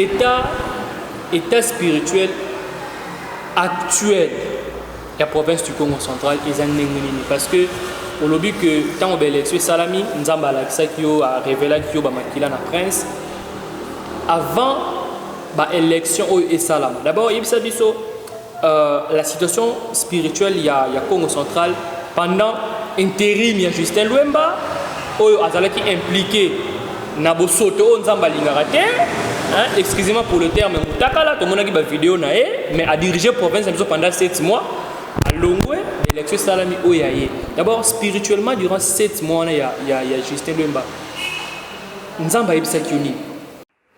État, état spirituel actuel ya province du Congo central eza ndenge nini? Parce que olobi que ntango baélection esalami, Nzambe alakisaki yo, arevelaki yo bamakila na prince avant baélection oyo esalama. D'abord yebisa biso la situation spirituelle ya Congo central pendant intérim ya Justin Lwemba, oyo azalaki impliqué na bosoto oyo Nzambe alingaka te, hein, excusez-moi pour le terme, mutakala. Tomonaki bavideo na ye, mais adirige province na biso pendant 7 mois, alongwe, élection esalami oyo ya ye. D'abord, spirituellement, durant 7 mois wana ya Justin Lwemba, Nzambe ayebisaki yo nini?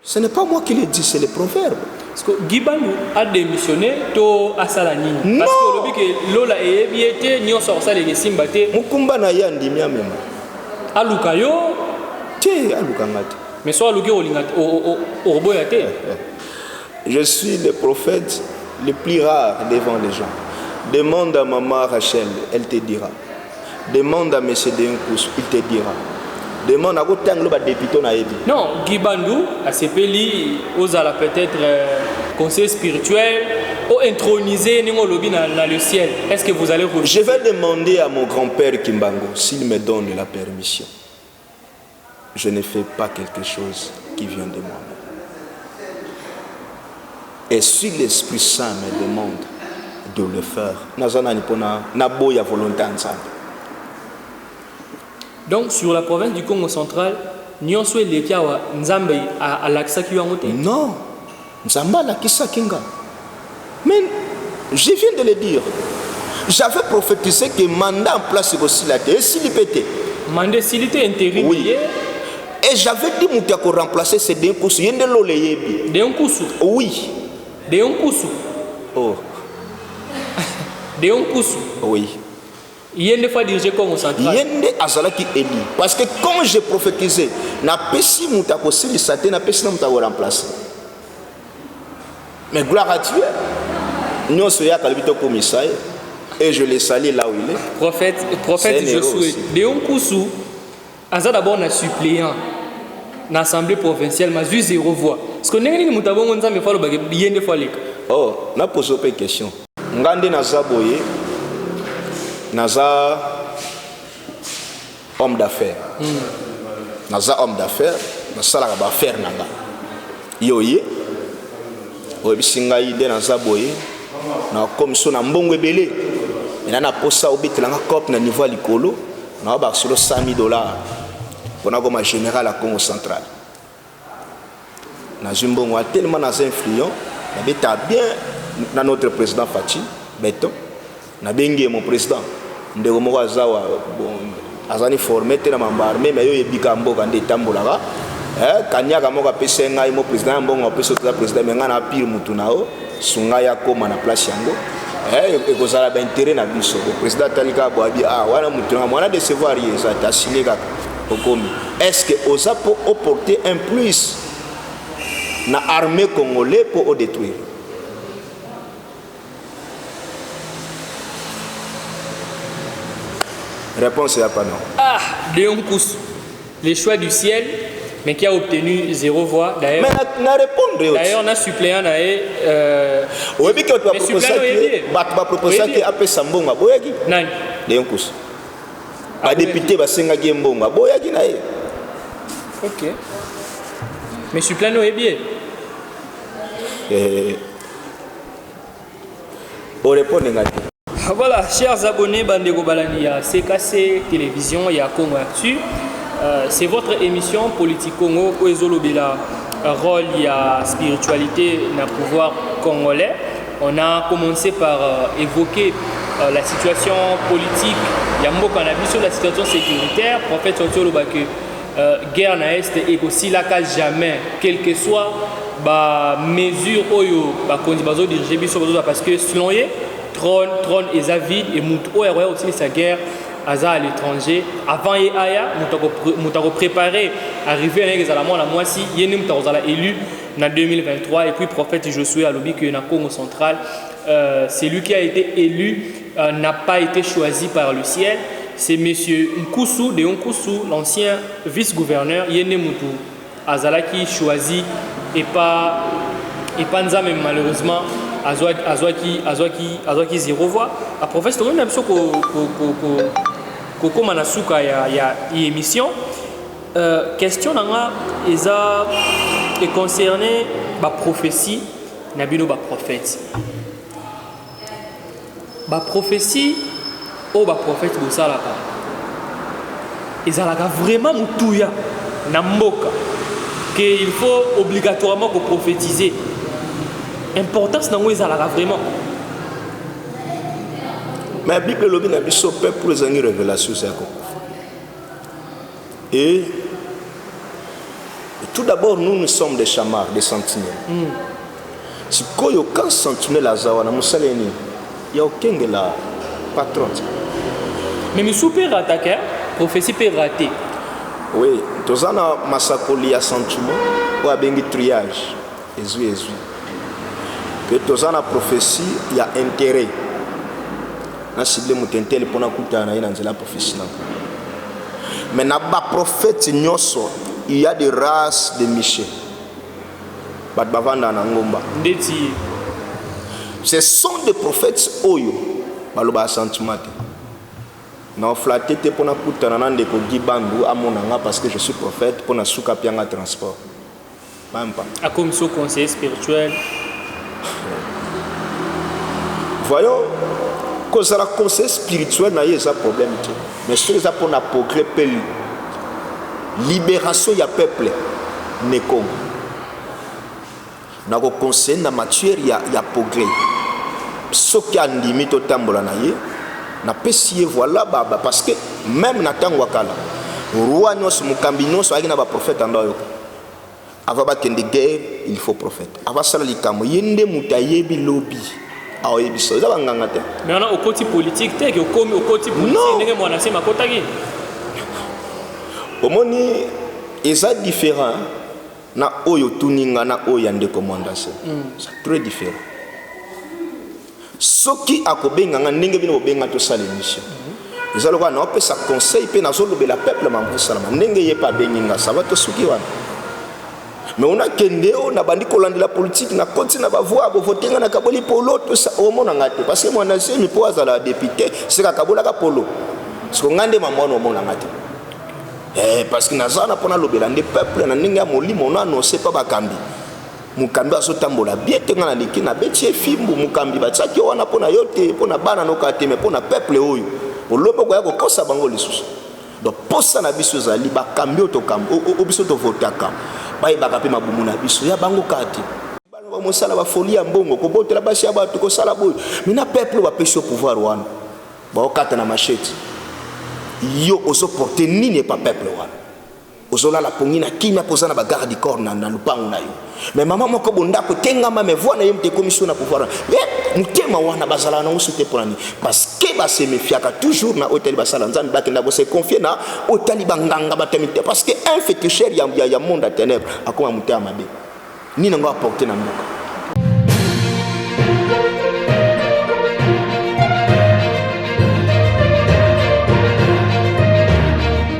Ce n'est pas moi qui le dis, c'est le proverbe. Parce que Guy Bandu a démissionné to asala nini? Parce que olobi ke lola eyebi ye te, nyonso akosalela esimba te. Mokumba na ye, andimi amema. Aluka yo? Te, alukanga te. Mais so aluki, olinga okoboya te? Je suis le prophète le plus rare devant les gens. Demande à maman Rachel, elle te dira. Demande à monsieur Denkous, il te dira. Demande à kotangelo badéputé nayebi. Non, Guy Bandu asepeli ozala peut-être conseiller spirituel o introniser ndenge olobi na le ciel. Est-ce que vous allez Je vais demander à mon grand-père Kimbango s'il me donne la permission. Je ne fais pas quelque chose qui vient de moi-même. Et si l'Esprit Saint me demande de le faire, naza nani mpona naboya volonté ya Nzambe? Donc sur la province du Congo central, nyonso eleki awa, Nzambe alakisaki yo yango te? Non, Nzambe alakisaki nga, mais je viens de le dire, j'avais prophétisé que mandat en place ekosila te, esili mpe te. Mandat esili te, intérim. Oui. Ye. Et j'avais dit moto ya koremplacer, c'est Denkusu. Ye nde lola eyebi. Deonkusu? Oui. Deonkusu? Oh. Deonkusu? Oui. Ye nde faut diriger Congo central? Ye nde azalaki élu, parce que quand je prophétisais, napesi moto akosilisa te, napesi na moto akoremplacer. Mais gloire à Dieu, nyonso eyaka, alobi tokomisa ye, et je le salue là où il est. Prophète, prophète. C'est un héros Josué aussi. Deonkusu aza d'abord na suppléant na assemblée provinciale, mazwi zéro voix. Parce que ndenge nini moto abongo, Nzambe faut alobaki ye nde faut aleka? Oh, napose mpe question. Nga nde naza boye, naza homme d'affaires, naza homme d'affaires, nasalaka baaffaire na nga. Yo ye oyebisi ngai nde naza boye, nakomi so na mbongo ebele mena, naposa obetelanga cope na niveau ya likolo, naobaka solo 100 000 dollars mpona koma général ya Congo central. Nazwi mbongo wana, tellement naza influent, nabeta bien na notre président Fatshi Béton. Nabengi ye: mon président, ndeko moko aza wa bon, azali formé te na mambo armé, mais yo oyebika mboka nde etambolaka. Kaniaka moko apesi ngai, mo président ya mbongo apesi, otoza président, mais ngai na pire mutu na yo, sunga ya koma na place yango. Ekozala baintérêt na biso. Bon, président atali kaka boabi: ah, wana mutu na mwana décevoir ye eza te, asine kaka okomi. Est ce que oza mpo oporter un plus na armée congolais mpo odétruire? Réponse ya pas non. Ah, Léon Koussou, les choix du ciel, mais qui a obtenu zéro voix. D'ailleurs, mais na répondre yo. D'ailleurs, on a suppléant na ye. Oyebi ke bato Mais suppléant oyebi ye. Bato baproposaki Oyebi ye. apesa mbongo, aboyaki. Nani? Léon Kusu. Badéputé basengaki ye mbongo, aboyaki na ye. Ok. Mais suppléant oyebi ye. Orépondre nga te. Voilà, chers abonnés, bandeko balandi ya CKC Télévision, ya Congo Actu. C'est votre émission Politique Congo, oyo ezolobela rôle ya spiritualité na pouvoir congolais. On a commencé par évoquer la situation politique ya mboka na biso, la situation sécuritaire. Prophète Sorti oloba que guerre na Est ekosilaka jamais, quel que soit ba mesure oyo bakonzi bazodirige biso bazozwa, parce que selon ye, trône eza vide et motu oyo akoya kosilisa guerre aza à l'étranger. Avant ye aya, moto akopréparé arrivé na ye ezala mwana mwasi, ye nde moto akozala élu na 2023. Et puis prophète Josué alobi que na Congo central, celui qui a été élu n'a pas été choisi par le ciel, c'est monsieur Nkusu de Nkusu, l'ancien vice-gouverneur. Ye nde motu azalaki choisi. Epa Nzambe, malheureusement azwaki zéro voix. Prophète, tokomi na biso kokóma na suka ya émission. Question na nga eza econcerne baprophétie na bino baprophète. Baprophétie oyo baprophète bosalaka ezalaka vraiment motuya na mboka que il faut obligatoirement koprophétiser? Importance nango ezalaka vraiment? Mais Bible elobi na biso, peuple ezangi révélation eza ya kokufa. Et tout d'abord, nous, nous sommes des chamards, des sentinelles. Sikoyo, quand sentinelle aza wana, mosala ye nini? Ya okengela patron te. Mais misu mpe rataka, prophétie mpe raté. Oui, toza na masakoli ya sentiment oyo abengi triage, ezwi ezwi. Mpe toza na prophétie ya intérêt, na cible moto intele mpona kutana na ye na nzela ya prophétie nango. Mais na baprophète nyonso, il y a des races de Michel, bato bavandaka na ngomba. Ndeti? Ce sont des prophètes oyo balobaka sentiment te, na oflatter te mpona kutana na ndeko Guy Bandu, amona nga parce que je suis prophète, mpona suka apianga transport, même pas. Akomi so conseiller spirituel. Voyons, kozala conseiller spirituel na ye eza problème te, mais soki eza mpona progrès mpe libération ya peuple ne Congo, nakoconseille na matière ya progrès. Soki andimi totambola na ye, napesi ye, voilà baba. Parce que même na ntango ya kala, roi nyonso, mokambi nyonso ayaki na baprophète. Ando ayoka avant bakende guerre, il faut prophète. Avant asala likambo, ye nde moto ayebi lobi, aoyebisa. Eza banganga te. Mais wana okoti politique te, ke okomi okoti politique ndenge Mwana Nsemi akotaki. Omoni, eza différent na oyo otuninga na oyo ya ndeko Mwandase. C'est très différent. Soki akobenganga ndenge bino bobenga tosala émission, eza lokola naopesa conseil mpe nazolobela peuple mambo esalama ndenge ye mpe abengi nga, ça va, tosuki wana. Mais onakende oyo nabandi kolandela politike, nakoti na bavoi, bovote nga, nakaboli polo, tosa, omonanga te. Parce que Mwana Zemi, mpo azala député, seka akabolaka polo. Siko nga nde mambo wana omonanga te. Parce que naza wana mpo nalobela nde peuple na ndenge ya molimo, na annonce mpa bakambi. Mokambi azotambola bien te, nga naleki, nabeti ye fimbu. Mokambi batiaki yo wana mpo na yo te, mpo na bana noka te, mais mpo na peuple oyo olobi okoya kokosa bango lisusu. Donc posa na biso ezali bakambi oyo oyo biso tovotaka bayebaka mpe mabumu na biso ya bango kaka te. Bana bamosala bafoli ya mbongo, kobotela basi ya bato, kosala boyo. Mais na peuple oyo bapesi yo pouvoir wana, baokata na machette, yo ozoporte nini epa peuple wana? Ozolala pongi na kimia mpo oza na bagarde du corps na lupango na yo. Mais mama moko bondako etengama, mais voi na ye moto ekomi so na pouvoir wana. Motema wana bazalaka nango so te. Mpona nini? Parce que basemefiaka toujours na oyo etali basala Nzambe, bakenda kose confier na oyo etali banganga, bato ya mite. Parce que un féticheur ya monde ya ténèbre akoma motema mabe. Nini yango aporte na mboka?